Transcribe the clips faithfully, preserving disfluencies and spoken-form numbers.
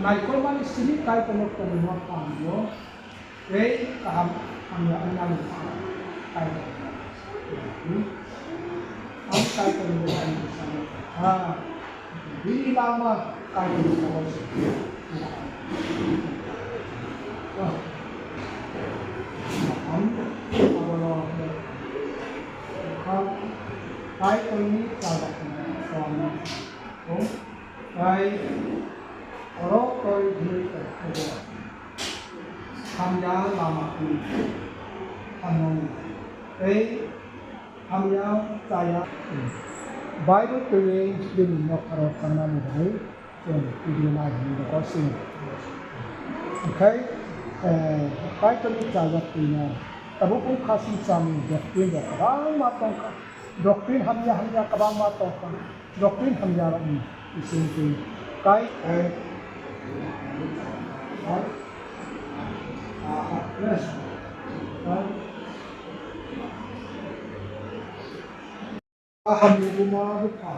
Naikolmani simi Kaitorno tongmungma phan-o, tei kaham hamya wngnani phan Kaitor. Hmm? Ang Kaitorni bwsano ha, bini lama Kaitorni lama se. Ang abono Kaitorni chajak tong. Tei oro toi hwnwi tongkha bo, hamya lama hwnwi thangnani tei hamya chaya. Bible twiwi bini nokharo thangnani bagwi chwng video nai hwnwi rwkha chwng. Onkhe, eh, Kaitorni chajak twino tabuk wng kha sini chamung doctrine rok kwbangma tongkha. Doctrine hamya hamya kwbangma tongkha. Doctrine hamyarokni bisingtwi kai, eh, Ahamni buma bupha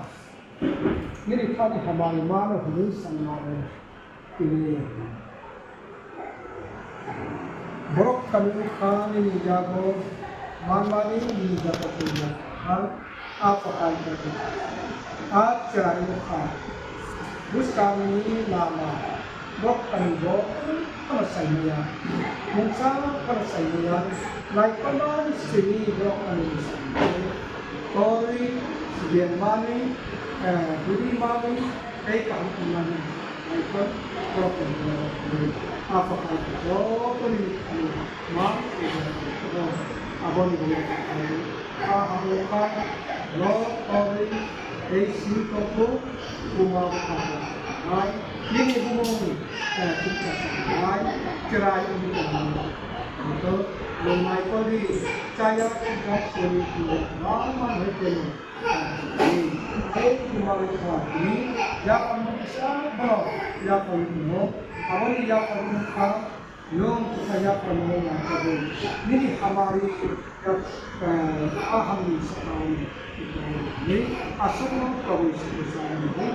nini khani hamari mano hwnwi sangnai. Tini borok kami wngkha nini yago manmani nini yago twiya ang a phatai khe a chwrai wngkha. Bwskangni lama borok kami bo phano saimaya, mungsa phano saimaya, naikolmani simi borok kami saimaya, torwi sigenmani, eh, bwrwimani, tei kaham wngmani naikol borok tongmani bagwi. Aphakha joto nini thani ma aboni bagwi a hamya kha lo torwi tei simi tongkhu buma bupha hai nini bumungni, eh, chuksa hai chwrai wngwi tongmani. Hwnkhe nwng naikoldi chaya chuksa simi tongmani hai khe nwng Tei buma bupha tini yaphang kisa bono yaphang tongo. Aboni yaphang wngkha nwng kisa yaphang no nangkukgo. Nini hamari yak, eh, ahamni sakao ni aswkno tobwi se kisa nini.